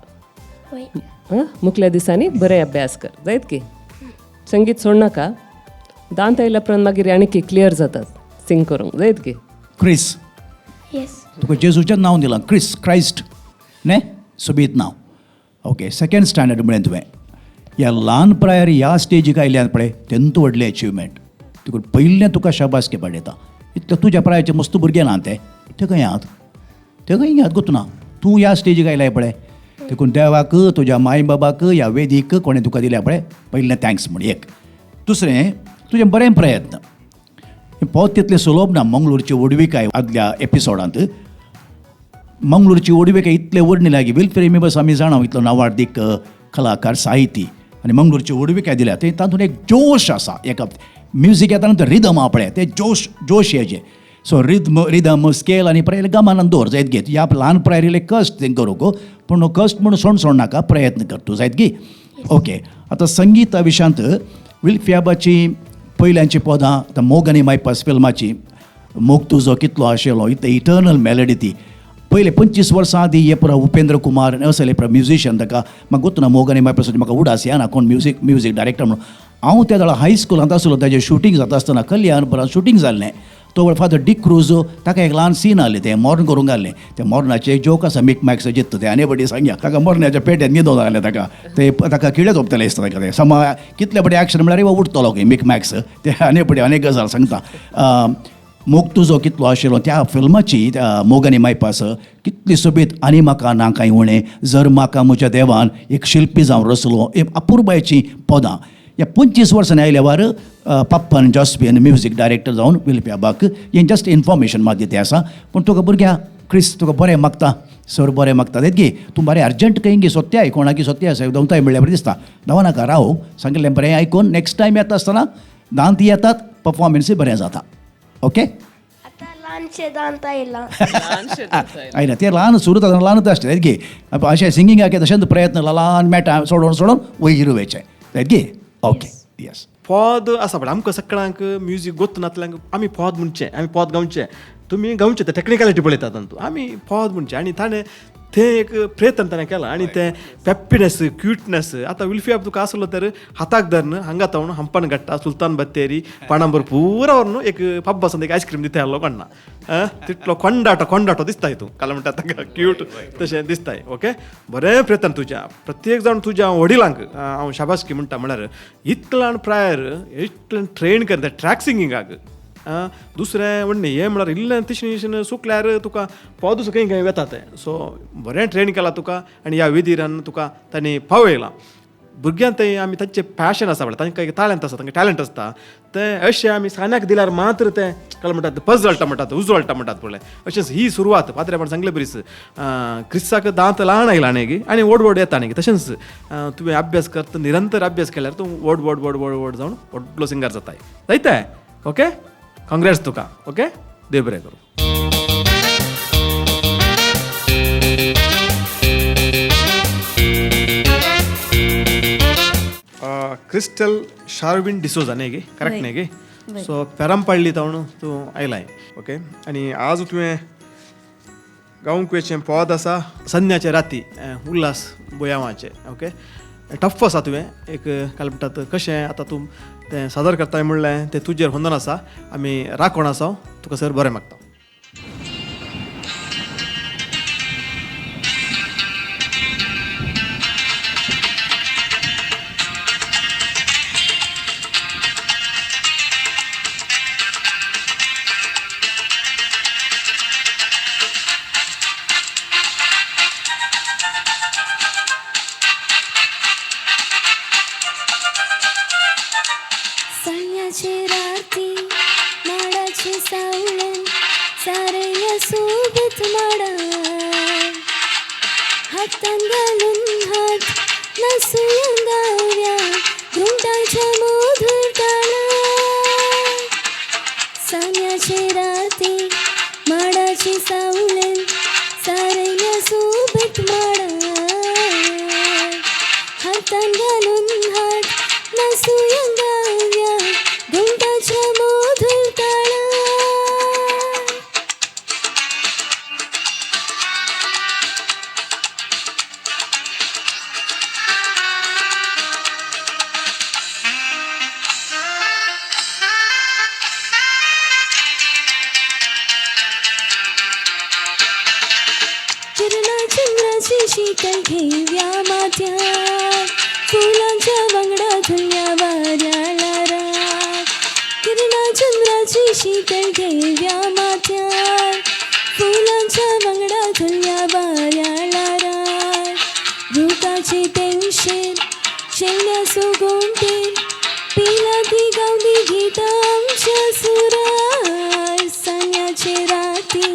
वय. आं, मुखल्या दिसांनी बरें अभ्यास कर जायत की. संगीत सोडनाका. दांत आयल्या उपरांत मागीर आनीक क्लियर जातात सिंग करूंक जायत की. क्रिस. येस. तुका जेजूचें नांव दिलां, क्रिस, क्रायस्ट न्ही, सोबीत नांव. ओके, सेकंड स्टँडर्ड म्हळें तुवें. ह्या ल्हान प्रायर ह्या स्टेजीक आयल्यान पळय तेंत व्हडलें अचिवमेंट. तुका पयलें तुका शाबासकी पाडयता. इतलें तुज्या प्रायाचे मस्त भुरगे ना ते, ते खंय आहात, ते खंय आहात गोत ना. तूं ह्या स्टेजीक आयलाय पळय, देखून देवाक, तुज्या माय बाबाक, ह्या वेदीक कोणें तुका दिल्या पळय, पयलें thanks म्हण एक. दुसरें, तुजें बरें प्रयत्न. पोत तितलें सुलभ ना. मंगळूरची व्हडविकाय आदल्या एपिसोडांत मंगळूरची व्हडविकाय इतले वर्णी लागी विल्फ्रेड बस आमी जाणा इतलो नावार्दीक कलाकार, साहिती, आनी मंगळूरची व्हडविकाय दिल्या ते तातूंत एक जोश आसा. एका म्युजीक येता न्हू, रिदम आहा पळय, ते जोश जोश हेजे. सो रिदम रिदम स्केल आनी पळय गमानान दवर जायत गे. ह्या ल्हान प्रायर इल्लें कश्ट तें करूंक, पूण कश्ट म्हणून सोड सोड नाका, प्रयत्न कर तूं जायत गे. ओके, आतां संगीता विशयांत विल्फियाबाची पयल्यांची पदां, आतां मोग आनी मायपास फिल्माची मोग तुजो कितलो आशिल्लो, इतले इटर्नल मेलडी ती. पयले 25 वर्सां आदी हे पुरा उपेंद्र कुमार असले पुरा म्युजिशियन ताका म्हाका गोत ना. मोग आनी मायपास म्हाका उडास येना कोण म्युजीक म्युजीक डायरेक्टर म्हणून. हांव त्या वेळार हायस्कुलांत आसलो, ताजें शुटींग जाता आसतना कल्याण पुरान शुटींग जाल्लें. तो फादर डिक्रूज ताका एक ल्हान सीन आहलें, तें मर्ण करूंक घाल्लें. तें मरणाचें एक जोक आसा, मिक मॅक्स जित्त तें आनी बडी सांगया ताका मरणाच्या पेट्यान न्हिदोन घालें ताका, ते ताका किडे तोपतले दिसता ताका. तें समा कितले बडे एक्शन म्हळ्यार उठतलो खंय मिक मॅक्स ते आनी बडी अनेक गजाल सांगता. मोग तुजो कितलो आशिल्लो त्या फिल्माची मोग आनी मायपास कितली सोबीत. आनी म्हाका ना कांय उणें जर म्हाका म्हज्या देवान एक शिल्पी जावन रचलो, एक अपुरबायचीं पदां. ह्या 25 वर्सांनी आयल्या वार पप्पन जॉस्पिन म्युजीक डायरेक्टर जावन विल्फ्याबाक. हें जस्ट इन्फॉर्मेशन मात दितें आसा. पूण तुका भुरग्या क्रिस तुका बरें मागता सर, बरें मागता गे. तूं बरें अर्जंट खंय गे सोदताय, कोणाकी सोदताय आसा दवताय म्हणल्यार बरें दिसता. धांव नाका, राव, सांगिल्लें बरें आयकून नेक्स्ट टायम येता आसतना दांत येतात, पफॉर्मन्सूय बरें जाता. ओके, आतां ल्हानशें दांत आयलां. आयला ते ल्हान सुरू जाता ल्हानच आसता गे. अशें सिंगिंगाक तशेंच प्रयत्न ल्हान मेळटा सोडून सोडून वयर वयचें जायत गे. ओके, येस. पद आसा पण आमकां सगळ्यांक म्युजीक गोत नातल्यांक आमी पद म्हणचें, आमी पद गावचें, तुमी गावचें तें टॅक्निकलिटी पळयतात तातूंत आमी पद म्हणचें. आनी ताणें तें एक प्रयत्न ताणें केलां आनी तें पेप्पीनेस क्युटनेस. आतां विल्फियाब तुका आसलो तर हाताक धरून हांगा तावन हंपन घट्टा, सुलतान बत्तेरी, पाणांबर पुरा व्हरून एक पब्बासान एक आयस्क्रीम दिता आसलो कोण्णा तितलो कोंडाटो कोंडाटो दिसताय तूं काल म्हणटा ताका क्यूट तशें दिसताय. ओके, बरें प्रयत्न तुज्या प्रत्येक जाण तुज्या वडिलांक हांव शाबासकी म्हणटा. म्हळ्यार इतल्यान प्रायर इतल्यान ट्रेन करता ट्रॅक सिंगिंगाक. दुसरें म्हणणें हें म्हळ्यार इल्लें तिशेन सुकल्यार तुका पद खंय खंय वेता तें. सो बरें ट्रेन केलां तुका आनी ह्या विधिरान तुका तांणी पावयलां. भुरग्यांक तें आमी तांचें पॅशन आसा म्हळ्यार तांकां एक टॅलंट आसा, तांकां टॅलंट आसता तें अशें आमी सान्याक दिल्यार मात्र तें कळ्ळें म्हणटात पजळटा म्हणटात, उजळटा म्हणटात पळय. अशेंच ही सुरवात पाद्रेपण सांगले बरीच क्रिस्ताक दांत ल्हान आयला न्ही आनी व्हड व्हड येता न्ही. तशेंच तुवें अभ्यास करता, निरंतर अभ्यास केल्यार तूं व्हड व्हड व्हड व्हड व्हड जावन व्हडलो सिंगर जाताय जायते. ओके, काँग्रेट्स तुका. ओके, देव बरें करूं. क्रिस्टल शार्विन डिसोजा न्ही गे, करेक्ट न्ही गे? सो पेरमपल्ली तावन तूं आयलाय. ओके, आनी आज तुवें गावंक वेचें पद आसा संध्याचे राती उल्हास बोयावाचें. ओके, टफ आसा तुवें एक काल म्हणटात कशें आतां तूं तें सादर करताय म्हणलें तें तुजेर होंदन आसा. आमी राखण आसा तुका सर बरें मागता. सान्याचे राती सावळेन सारयल्या सोबत माडार हातान घालून हात नाचुया गावया घुमटाच्या मधुर ताळार. किरणा चंद्राची शीतल घेव्या माथ्यार फुलांच्या वांगडा धुल्या वाऱ्या ल्हारार. किरणा चंद्राची शीतल घेव्या माथ्यार फुलांच्या वांगडा धुल्या वाऱ्या ल्हारार. रुखाचे तेंगशेर शेवण्या सुगोंटेर पिला ती गावली गीतां आमच्या सुरार. सांग्याचे राती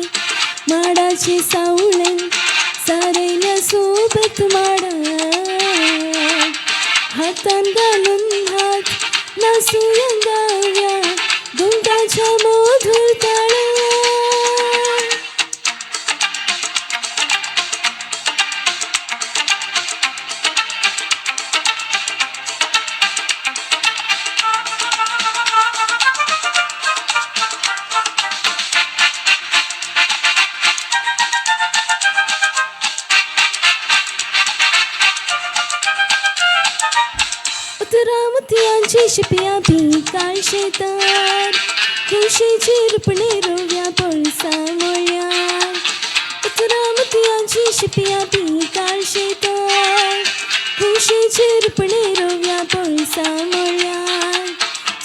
माडाची सावळेन सारयल्या सोबत माडार हातान घालून हात नाचुया गावया घुमटाच्या मधुर ताळार. उतरां मोतयांची शिपया पिकाळ शेतार खुशीची रुपणे रोव्या पळसा मळ्यार. उतरां मोतयांची शिपया पिकाळ शेतार खुशीची रुपणे रोव्या पळसा मळ्यार.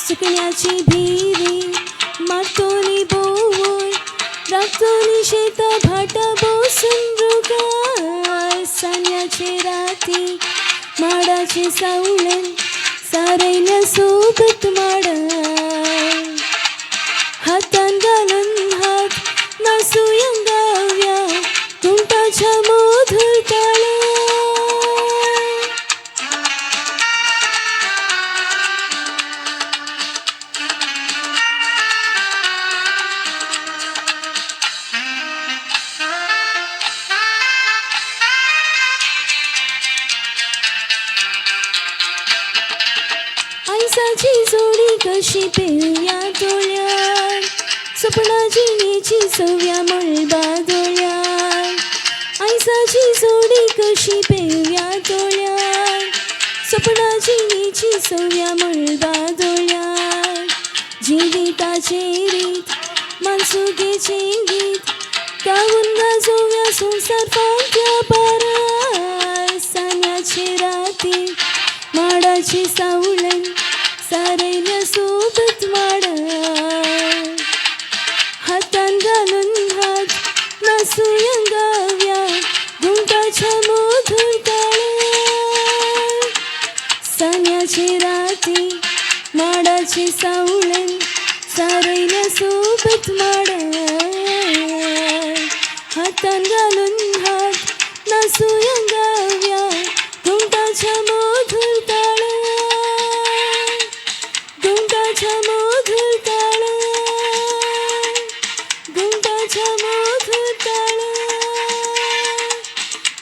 सुकण्याची भिरी मारतोली बोवय राखतोली शेतां भाटां बसून रुखार. सांग्याचे राती माडाचे सावळेन सारयल्या सोबत माडार हातान घालून हात नाचुया गावया घुमटाच्या मधुर ताळार. आयसाची जोडी कशी पेवया दोळ्यार सपना जिणेची सव्या मळबा दोळ्यार. आयसाची जोडी कशी पेवया दोळ्यार सपना जिणेची सव्या मळबा दोळ्यार. जिविताचे रीत मानसुगेचे गीत गावून गाजोव्या संवसार फांत्या पारार. सांग्याचे राती माडाची सावळेन सारयल्या सोबत माडार हातान घालून हात नाचुया गावया घुमटाच्या मधुर ताळार. सांग्याचे राती माडाची सावळेन सारयल्या सोबत माडार हातान घालून हात नाचुया गावया घुमटाच्या मधुर ताळार. घुमटाच्या मधुर ताळार घुमटाच्या मधुर ताळार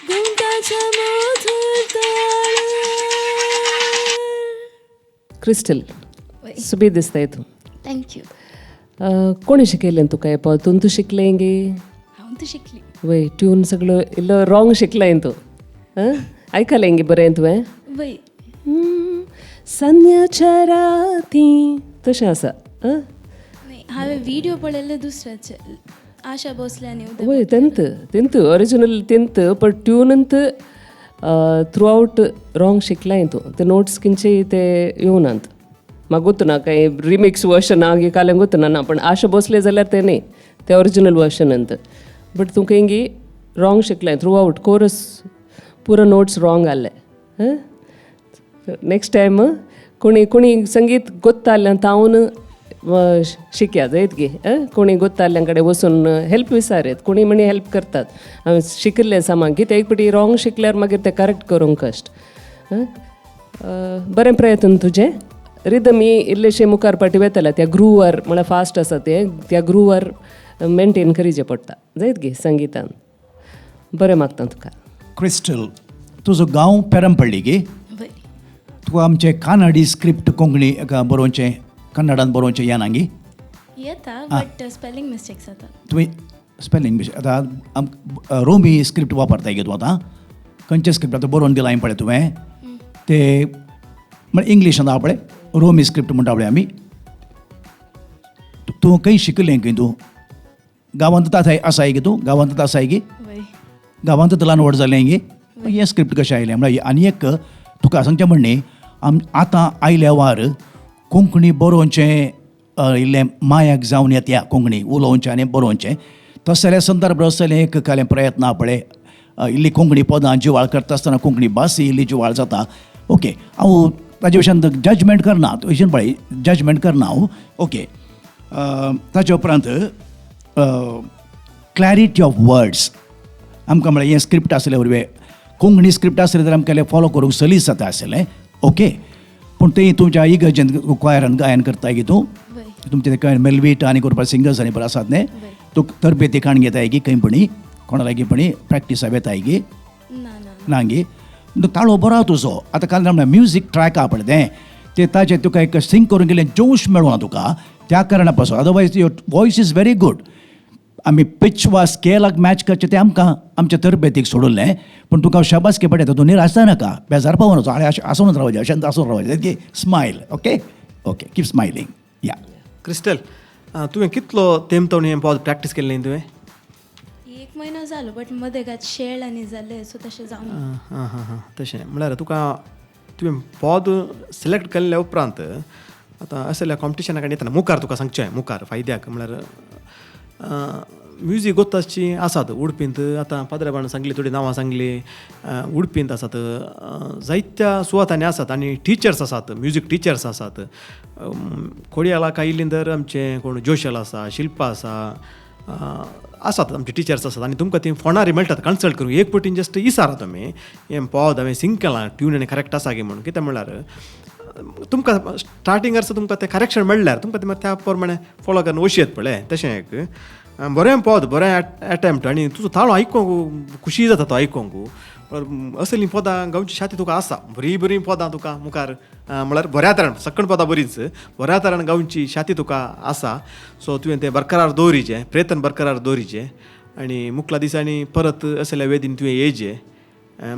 घुमटाच्या मधुर ताळार. क्रिस्टल, सुबीर दिसताय तूं. Thank you. कोणी शिकयलें तुका हें पद? तूं शिकलें गे? हांव तूं शिकली. वय, ट्यून सगळो इल्लो रॉंग शिकलाय तूं. आयकलें गे बरें तुवें? वय. संध्याच्या राती तशें आसा. हांवें व्हिडियो पळयल्ले दुसऱ्याचे, आशा भोसले आनी उदय. वय, तेंत तेंत ओरिजिनल तेंत, पण ट्यूनंत थ्रू आउट रॉंग शिकलाय तूं. ते नोट्स किंचे ते येवनात म्हाका गोत्तु ना, कांय रिमिक्स वर्शन आ कालें गोत्तु ना, पण आशा भोसले जाल्यार तें न्ही, ते ओरिजिनल वर्शनंत. बट तूं खंय रॉंग शिकलाय थ्रू आउट कोरस पुरो नोट्स रॉंग आहले. नेक्स्ट टायम कोणी कोणी संगीत गोत्ताल्यान तावन शिकया जायत गे. कोणी गोत्ताल्यां कडेन वचून हेल्प विचारयत, कोणी म्हणी हेल्प करतात. हांवें शिकिल्लें सामान कितें एक फावटी रॉंग शिकल्यार मागीर तें करेक्ट करूंक कश्ट. बरें प्रयत्न तुजें. रिदम ही इल्लेशे मुखार फाटी वेताले त्या ग्रुवर म्हळ्यार फास्ट आसा तें, त्या ग्रुवर मेंटेन करीचें पडटा जायत गे संगितान. बरें मागता तुका. क्रिस्टल, तुजो गांव पेरमपल्ली गे? तुका आमचें कानडी स्क्रिप्ट कोंकणी एका बरोवचें, कन्नडान बरोवचें येना गे? येता, बट स्पेलिंग मिस्टेक्स जाता. तुवें स्पेलिंग मिस्टेक आतां आम रोमी स्क्रिप्ट वापरताय गे तूं आतां? खंयचें स्क्रिप्ट आतां बरोवन दिलां हांवें पळय तुवें ते, म्हळ्यार इंग्लिशान आहा पळय रोमी स्क्रिप्ट म्हणटा पळय आमी. तूं खंय शिकलें? खंय तूं गांवांतच आसाय आसाय गे? तूं गांवांतच आसाय गे? वय. गांवांतच ल्हान व्हड जालें गे? हें स्क्रिप्ट कशें आयलें? म्हळ्यार आनी एक तुका सांगचें म्हणणें, आम आतां आयल्या वार कोंकणी बरोवचें इल्लें मायाक जावन येता, कोंकणी उलोवचें आनी बरोवचें. तशें जाल्यार संदर्भ आसलें एक कालें प्रयत्न आहा पळय, इल्ली कोंकणी पदां जिवाळ करता आसतना कोंकणी भास इल्ली जिवाळ जाता. ओके, हांव ताजे विशयान जजमेंट करना, अशें पळय जजमेंट करना हांव. ओके, ताचे उपरांत क्लॅरिटी ऑफ वर्ड्स आमकां म्हळ्यार हें स्क्रिप्ट आसलें वरवीं, कोंकणी स्क्रिप्ट आसलें जाल्यार आमकां फॉलो करूंक सलीस जाता आसलें. ओके, पूण तें तुमच्या इगर्जेन क्वायरान गायन करता गे तूं? तुमचें तें मेलवीट आनी करपा सिंगर्स आनी बरें आसात न्ही? तूं तरबेती काण घेताय गी खंय पणी कोणा लागीं पणी प्रॅक्टिसा वेताय गे? ना गे? ताळो बरो आहा तुजो. आतां काल म्हळ्यार म्युजीक ट्रॅक आहा पळय तें, तें ताजें तुका एक सिंग करूंक गेलें जोश मेळना तुका त्या कारणा पासून, otherwise your voice is very good. आमी पिच वा स्केलाक मॅच करचें तें आमकां आमच्या तरबेतीक सोडलें, पूण तुका शाबासकी पडटा. तूं निराश जायनाका, बेजार पावोन वचो, अशें आसून रावचें, अशें आसून रावचें. Smile, okay okay, keep smiling. या क्रिस्टल, तुवें कितलो तेंप तवणी हें पद प्रॅक्टीस केल्लें तुवें? एक म्हयनो जालो, बट मदेगात शेळ आनी जालें, सो तशें जावंक. आं हां हां, तशें म्हळ्यार तुका तुवें पद सिलेक्ट केल्ल्या उपरांत आतां असल्या कॉम्पिटिशना कडेन येतना मुखार तुका सांगचें मुखार फायद्याक म्हळ्यार म्युजीक गोत्ताची आसात उडपींत, आतां पाद्रेबान सांगली थोडीं नांवां सांगली, उडपींत आसात, जायत्या सुवातांनी आसात आनी टिचर्स आसात, म्युजीक टिचर्स आसात. खोडयाला आयिल्लीं तर आमचें कोण जोशल आसा, शिल्पा आसा, आसात आमचे टिचर्स आसात आनी तुमकां ती फोनार मेळटात कन्सल्ट करूंक. एक पटीन जस्ट इसारा तुमी हें पद हांवें सिंग केलां ट्यून आनी करेक्ट आसा गे म्हणून. कितें म्हणल्यार तुमकां स्टार्टिंग आसा तुमकां तें करेक्शन मेळ्ळ्यार तुमकां तें त्या प्रमाणे फॉलो करून वशी येत पळय. तशें एक बरें पद, बरें एटेम्प्ट आनी तुजो ताळो आयकोंक खुशी जाता तो आयकोंक. असलीं पदां गावची शाती तुका आसा, बरीं बरीं पदां तुका मुखार म्हळ्यार बऱ्या तरान सकण पदां बरीच बऱ्या तरान गावची शाती तुका आसा. सो तुवें तें बरकरार दवरीचें, प्रयत्न बरकरार दवरीचें आनी मुखल्या दिसांनी परत असल्या वेदीन तुवें येयचें.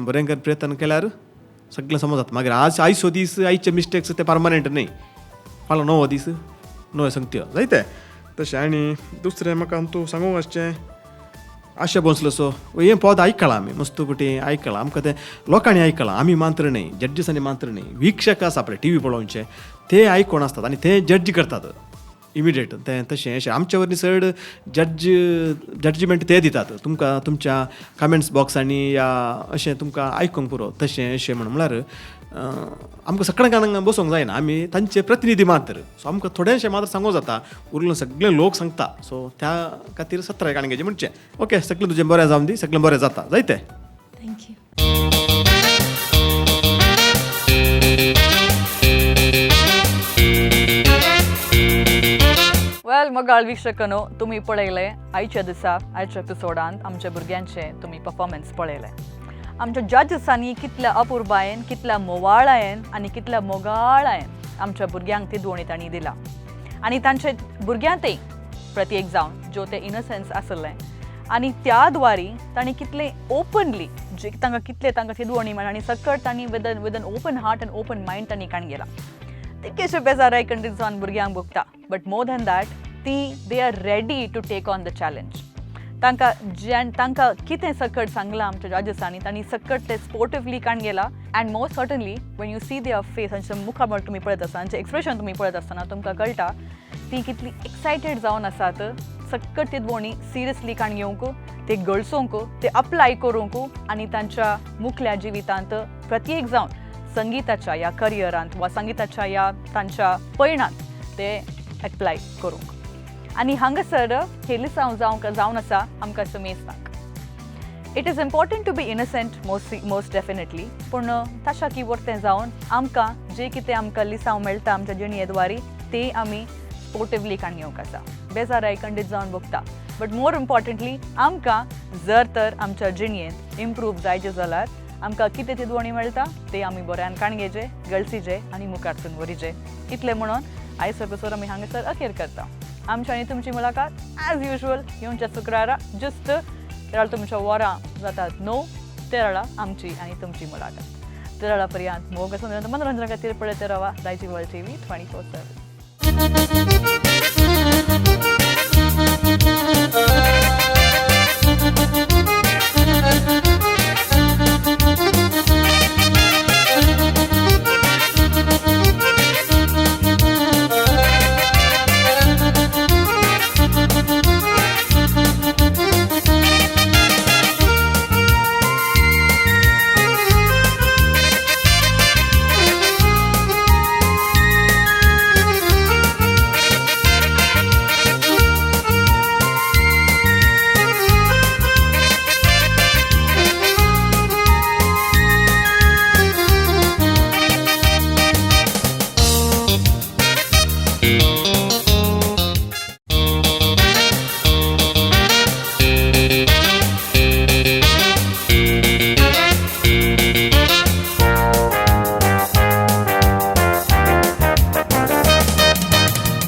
बरें कर प्रयत्न केल्यार सगळें समज जाता. मागीर आज आयचो दीस आयचे मिस्टेक्स ते परमनंट न्हय, फाल्यां नवो दीस नव्यो संगत्यो जायते तशें. आनी दुसरें म्हाका तूं सांगूंक आसचें आशा भोंसलो सो हें पद आयकलां आमी मस्त पटी आयकलां, आमकां तें लोकांनी आयकलां, आमी मात्र न्हय, जड्जीसांनी मात्र न्हय, वीक्षक आसा पळय टी व्ही पळोवचे ते आयकोन आसतात आनी ते जज करतात इमिडिएट तें. तशें अशें आमचे वरवीं चड जजमेंट ते दितात तुमकां तुमच्या कमेंट्स बॉक्सांनी या अशें तुमकां आयकूंक पुरो तशें अशें म्हण. म्हळ्यार आमकां सगळ्या जाणांक बसोंक जायना, आमी तांचे प्रतिनिधी मात्र, सो आमकां थोडेशें मात्र सांगूंक जाता, उरलें सगळे लोक सांगता. सो त्या खातीर 17 काणगेचें म्हणचें. ओके, सगळें तुजें बरें जावन दी, सगळें बरें जाता जायते. Thank you. Well मोगाळ वीक्षकांनो, तुमी पळयलें आयच्या दिसा आयच्या एपिसोडांत आमच्या भुरग्यांचें तुमी परफॉर्मन्स पळयलें. आमच्या जजेसांनी कितल्या अपुरबायेन, कितल्या मोवाळायेन आनी कितल्या मोगाळायेन आमच्या भुरग्यांक ती दोणी तांणी दिला आनी तांचे भुरग्यांतय प्रत्येक जावन ज्यो ते इनोसन्स आसलें आनी त्या द्वारी तांणी कितलें ओपनली जे तांकां कितले तांकां ती दोणी मेळ्ळा आनी सकट तांणी with an open heart and open mind तांणी काण गेला. तितकेशे बेजाराय कंडीत जावन भुरग्यांक भोगता, बट मोर दॅन that ती they are ready to take on the challenge. तांकां ज्यान तांकां कितें सकट सांगलां आमच्या जजेसांनी तांणी सकट ते स्पोर्टिवली काण गेला. And most certainly when you see their face, तांच्या मुखामळ तुमी पळयत आसतना, तांचें एक्सप्रेशन तुमी पळयत आसतना तुमकां कळटा ती कितली एक्सायटेड जावन आसात सकट ती दोणी सिरियसली काण घेवंक, ते गळसोवंक, ते अप्लाय करूंक आनी तांच्या मुखल्या जिवितांत प्रत्येक जावन संगिताच्या ह्या करियरांत वा संगिताच्या ह्या तांच्या पयणांत ते एप्लाय करूंक. आनी हांगासर हें लिसांव जावंक जावन आसा आमकां समेस्तांक. It is important to be innocent most definitely, पूण ताशा की वर्तें जावन आमकां जें कितें आमकां लिसांव मेळटा आमच्या जिणये द्वारी ते आमी स्पोर्टिवली काण घेवंक आसा. बेजाराय खंडीत जावन भोगता, बट मोर इम्पॉर्टंटली आमकां जर तर आमच्या जिणयेंत इम्प्रूव जायचें जाल्यार आमकां कितें चिंतवणी मेळटा ते आमी बऱ्यान काणगेचे गळसीचे आनी मुखारसून व्हरीचे. इतलें म्हणून आयज एपिसोड आमी हांगासर अखेर करता. आमची आनी तुमची मुलाकात ॲज युजल येवच्या शुक्रारा जुस्त तेराळ तुमच्या वरां जातात 9 तेराळा आमची आनी तुमची मुलाकात. तेराळा पर्यंत मोग आसून मनोरंजना खातीर पळयत रावा दायजी वर्ल्ड टीव्ही 24/7.